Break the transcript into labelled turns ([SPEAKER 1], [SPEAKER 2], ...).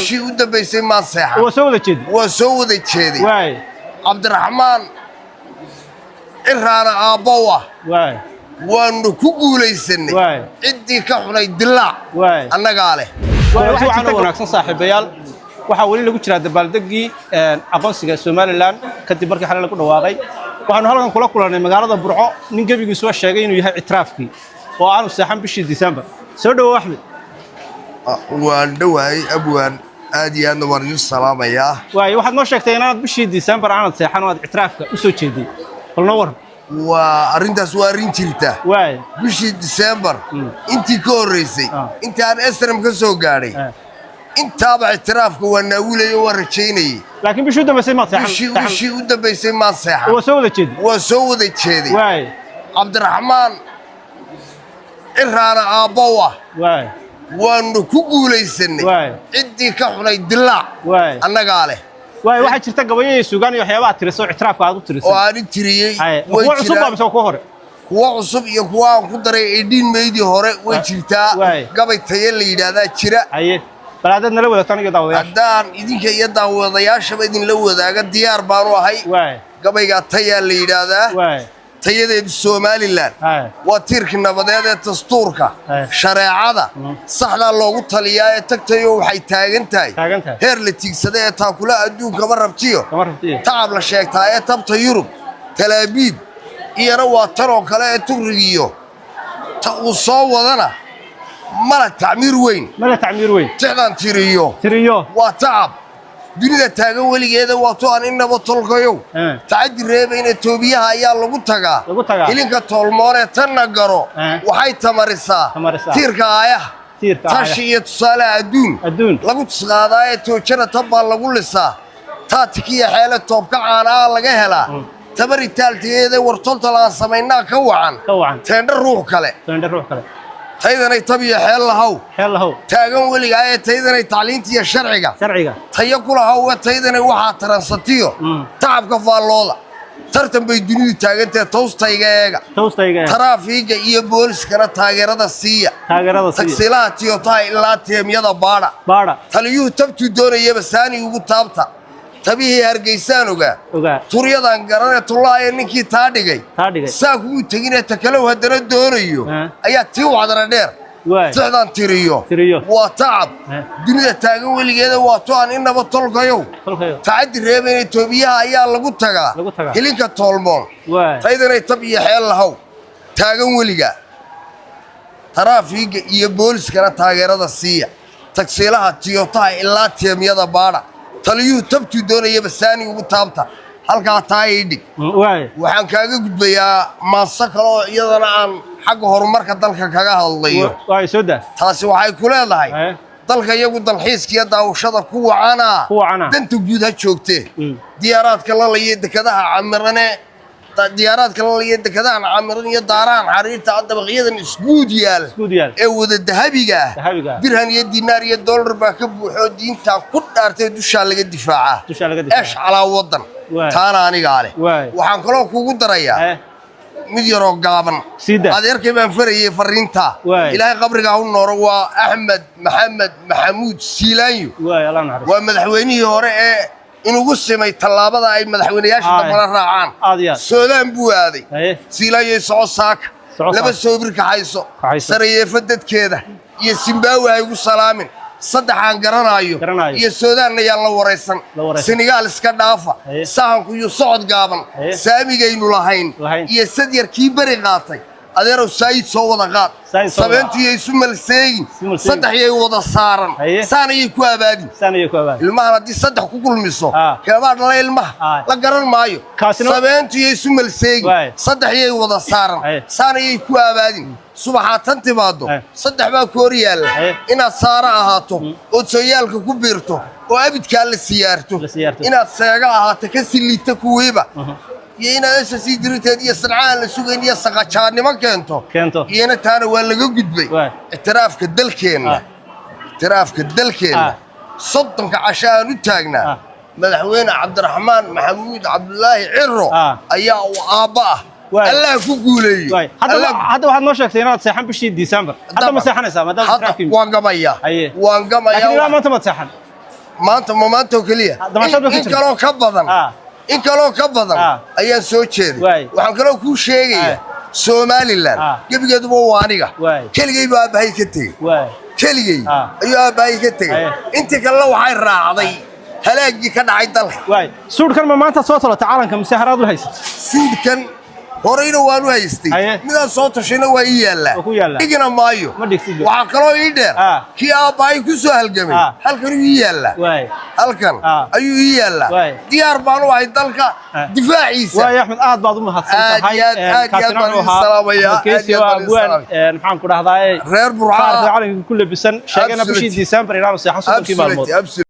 [SPEAKER 1] Bishii u dambaysay maan seexan.
[SPEAKER 2] Waa soo wada jeedi.
[SPEAKER 1] Waa soo wada jeeday. Cabdiraxmaan Ciraana aabbow ah. Waanu ku guulaysanay. Ciddii ka xunay dilaac annagaa leh.
[SPEAKER 2] Waxaa wanaagsan, saaxiibayaal, waxaa weli lagu jiraa dabaaldegii aqoonsiga Somaliland kadib markii xalay lagu dhawaaqay. Waxaanu halkan kula kulannay magaalada Burco nin gebigiisuba sheegay inuu yahay ictiraafkii oo aanu seexan bishii Disembar. Soo dhowow, Axmed.
[SPEAKER 1] Waan dhowahay, abwaan, aad iyo aadna waan idin salaamayaa.
[SPEAKER 2] Waay, waxaad noo sheegtay inaanad bishii Disembar aanad seexan oo aad ictiraafka u soo jeeday. Bal noo waran.
[SPEAKER 1] Waa arrintaas, waa arrin jirta. Bishii Disembar intii ka horraysay, intaan SNM ka soo gaadhay, intaaba ictiraafka waa naawilaya, waa rajaynayay.
[SPEAKER 2] Laakiin bishii u dambaysay maad seexan.
[SPEAKER 1] Bishii u dambaysay maan seexan.
[SPEAKER 2] Waa soo wada jeeday.
[SPEAKER 1] Waa soo wada jeeday. Cabdiraxmaan Ciraana aabbow ah. Waanu ku guulaysanay. Ciddii ka xunay dilaac annagaa leh.
[SPEAKER 2] Waay, waxaa jirta gabayo iyo suugaan iyo waxyaabaha tirisay oo ictiraafka aad u tirisay.
[SPEAKER 1] Oo aan i tiriyey.
[SPEAKER 2] Haye,
[SPEAKER 1] way
[SPEAKER 2] kuwa cusub baa
[SPEAKER 1] jiraan.
[SPEAKER 2] Mise waa kuwa hore?
[SPEAKER 1] Kuwo cusub iyo kuwa aan ku daray 18 Maydii hore way jirtaa. Gabay taye la yidhaahdaa jira.
[SPEAKER 2] Haye, bal haddaad nala wadaagto aniga daawadayaasha.
[SPEAKER 1] Haddaan idinka iyo daawadayaashaba idinla wadaaga, diyaar baanu ahay. Gabaygaa tayaa la yidhaahdaa. Tayadeedu Somaliland waa tiirkii nabadeed ee dastuurka, shareecada saxdaa loogu taliyaa ee tagtayo waxay taagan tahay
[SPEAKER 2] Taagan tahay.
[SPEAKER 1] heer la tiigsada ee taakula adduunkama rabtiyo,
[SPEAKER 2] Kama rabtiyo.
[SPEAKER 1] tacab la sheegtaa ee tabta Yurub Talaabiib iyana waa tan oo kale ee Tugrigiyo ta uu soo wadana mala tacmiir weyn.
[SPEAKER 2] Mala tacmiir weyn.
[SPEAKER 1] Tixdan tiriyo
[SPEAKER 2] Tiriyo.
[SPEAKER 1] waa tacab dunida taagan weligeeda, waa tu aan innaba tolkayow tacaddi reebayna. Toobiyaha ayaa lagu tagaa
[SPEAKER 2] Lagu tagaa.
[SPEAKER 1] hilinka toolmoonee tanna garo. Waxay tamarisaa
[SPEAKER 2] Tamarisaa.
[SPEAKER 1] tiirka aayaha,
[SPEAKER 2] Tiirka
[SPEAKER 1] tashi iyo tusaalaha adduun
[SPEAKER 2] Adduun.
[SPEAKER 1] lagu tusqaadaa ee toojana tan baa lagu lisaa, taatikiyo xeele toobka caanaa laga helaa, tabari taaltigeeda wartoltol aan samaynaa ka wacan
[SPEAKER 2] Ka wacan.
[SPEAKER 1] teendha ruux kale.
[SPEAKER 2] Teendhe ruux kale.
[SPEAKER 1] Taydanay tab iyo xeel lahow
[SPEAKER 2] Xeel lahow.
[SPEAKER 1] taagan weligaa ee taydanay tacliinta iyo sharciga
[SPEAKER 2] Sharciga.
[SPEAKER 1] tayo ku lahow ee taydanay waxaa taransatiyo tacabka faallooda, tartan bay dunidu taagantahe towstayga eega.
[SPEAKER 2] Towstayga.
[SPEAKER 1] Taraafiga iyo booliskana taageerada siiya.
[SPEAKER 2] Taageerada siiya.
[SPEAKER 1] Tagsiilaha Tiyotaha ilaa teemyada baadha.
[SPEAKER 2] Baadha.
[SPEAKER 1] Taliyuhu tabtuu doonayaba saani ugu taabta, tabihii Hargeysaan ogaa.
[SPEAKER 2] Ogaa.
[SPEAKER 1] Turyadan garane tullaaya ninkii taa dhigay
[SPEAKER 2] Taa dhigay.
[SPEAKER 1] saa kugu teginee takalow haddana doonayo ayaa tii wacdana dheer. Tixdan tiriyo
[SPEAKER 2] Tiriyo.
[SPEAKER 1] waa tacab dunida taagan weligeeda, waa tu aan innaba tolkayow
[SPEAKER 2] Tolkayo.
[SPEAKER 1] tacaddi reebayna. Toobiyaha ayaa lagu tagaa
[SPEAKER 2] Lagu tagaa.
[SPEAKER 1] hilinka toolmoon. Taydanay tab iyo xeel lahow taagan weligaa, taraafiga iyo booliskana taageerada siiya, tagsiilaha Tiyotaha ilaa teemyada baadha, taliyuhu tabtuu doonayaba saani ugu taabta. Halkaa taa ii dhig. Waxaan kaaga gudbayaa maanso kale oo iyadana aan xagga horumarka dalka kaga hadlayo.
[SPEAKER 2] Waay, soo daa.
[SPEAKER 1] Taasi waxay ku leedahay: dalka iyagu dalxiiska iyo daawashada ku wacanaa,
[SPEAKER 2] Ku wacanaa.
[SPEAKER 1] danta guud ha joogtee. Diyaaraadka lalaya dekadaha camirane, diyaaraadka lalaya dekadahan camiran iyo daarahan xariirta ah, dabaqyadan isguud yaal
[SPEAKER 2] Isguud yaal.
[SPEAKER 1] ee wada dahabiga ah,
[SPEAKER 2] Dahabiga ah.
[SPEAKER 1] dirham iyo dinaar iyo dollar baa ka buuxoo diintaa ku dhaartay dushaa laga difaacaa.
[SPEAKER 2] Dushaa laga difaaca.
[SPEAKER 1] Eesh calaa wadan. Taana anigaa leh. Waxaan kaloo kugu darayaa mid yaroo gaaban.
[SPEAKER 2] Sii daa.
[SPEAKER 1] Adeerkay baan farayay fariintaa. Ilaahay qabrigaa u nooro, waa Axmed Maxamed Maxamuud Siilaanyo.
[SPEAKER 2] Waay, Allah naxariisto.
[SPEAKER 1] Waa madaxweynihii hore ee inugu simay tallaabada ay madaxweynayaasha dambana raacaan.
[SPEAKER 2] Aad iyo aad.
[SPEAKER 1] Soodaan buu aaday. Siilaanyo, soco saaka.
[SPEAKER 2] Soco
[SPEAKER 1] Laba
[SPEAKER 2] saaka.
[SPEAKER 1] soobir kaxayso.
[SPEAKER 2] Kaxayso.
[SPEAKER 1] Sarayeefo dadkeeda iyo Simbaawi ha igu salaamin, saddexaan garanaayo
[SPEAKER 2] Garanaayo.
[SPEAKER 1] iyo Soodaanna yaan la waraysan.
[SPEAKER 2] La waraysan.
[SPEAKER 1] Senegaal iska dhaafa. Sahanku iyo socod gaaban saamigaynu lahayn
[SPEAKER 2] Lahayn.
[SPEAKER 1] iyo sadyar kii beri qaatay. Adeerow, saayid soo wada qaad.
[SPEAKER 2] Saayid soo wada.
[SPEAKER 1] Sabeentiyo isu malseegin.
[SPEAKER 2] Isu malseegin.
[SPEAKER 1] Saddex yay wada saaran, saan ayay ku abaadin.
[SPEAKER 2] Saan ayay ku abaadin.
[SPEAKER 1] Ilmahan haddii saddex ku kulmiso, keebaa dhala ilmaha la garan maayo. Sabeentiyo isu malseegin, saddex yay wada saaran, saan ayay ku abaadin. Subaxaad tan timaado, saddex baa ku hor yaalla: inaad saaro ahaato ood sooyaalka ku biirto oo abidkaa la siyaarto,
[SPEAKER 2] La siyaarto.
[SPEAKER 1] inaad seega ahaato ka siliita kuwiiba, iyo inaad SSC dirinteed iyo sancaan la sugayn iyo saqajaannimo keento.
[SPEAKER 2] Keento.
[SPEAKER 1] Iyana taana waa laga gudbay. Ictiraafka dalkeenna, ictiraafka dalkeenna, 30-ka casho aan u taagnaa, madaxweyne Cabdiraxmaan Maxamuud Cabdulaahi Ciro ayaa uu aabba ah. Allah ku guuleeyo.
[SPEAKER 2] Waay. Hadda hadda waxaad noo sheegtay inaad seexan bishii December. Hadda ma seexanaysaa maadaama
[SPEAKER 1] Hadda
[SPEAKER 2] ictiraafkii?
[SPEAKER 1] waan gamayaa.
[SPEAKER 2] Haye.
[SPEAKER 1] Waan
[SPEAKER 2] Laakiin ilaa
[SPEAKER 1] gamayaa.
[SPEAKER 2] maanta maad seexan.
[SPEAKER 1] Maanta ma maanta oo keliya?
[SPEAKER 2] Damaashaad ba ku
[SPEAKER 1] In
[SPEAKER 2] jirta.
[SPEAKER 1] kaloo ka badan, in kaloo ka badan ayaan soo jeeday. Waxaan kaloo kuu sheegaya, Somaliland gebigeeduba waa aniga. Keligay baa aabbahay ka tegey. Keligay ayuu aabbahay ka tegey. Intii kalena waxay raacday halaagii ka dhacay dalka.
[SPEAKER 2] Waay, suudhkan ma maanta soo tolata calanka mise haraad u haysat?
[SPEAKER 1] Suudhkan horeyna waanu haystay. Midaan soo tashayna waa ii yaallaa.
[SPEAKER 2] Waa ku yaallaa.
[SPEAKER 1] Dhigina maayo.
[SPEAKER 2] Ma dhigtid.
[SPEAKER 1] Waxaa kaloo ii dheer, kii aabbahay ku soo halgamay halkanuu ii yaallaa. Halkan ayuu ii yaallaa. Diyaar baan u ahay dalka difaaciisa.
[SPEAKER 2] Waay Axmed, aad baad u mahadsan
[SPEAKER 1] Aad
[SPEAKER 2] tahay.
[SPEAKER 1] iyo aad, aad iyo aad
[SPEAKER 2] Kaasina
[SPEAKER 1] baan
[SPEAKER 2] wuxuu
[SPEAKER 1] idin
[SPEAKER 2] ahaa
[SPEAKER 1] salaamayaa.
[SPEAKER 2] Axmed Keysi
[SPEAKER 1] Aad iyo
[SPEAKER 2] oo
[SPEAKER 1] aad baan idin
[SPEAKER 2] abwaan,
[SPEAKER 1] salaamaya.
[SPEAKER 2] maxaan ku dhahdaa,
[SPEAKER 1] Reer Burco.
[SPEAKER 2] qaarka calanka ku labisan, sheegana
[SPEAKER 1] Absolutely.
[SPEAKER 2] bishii December inaanu seexan 30-kii maalmood.
[SPEAKER 1] Absolutely, absolutely.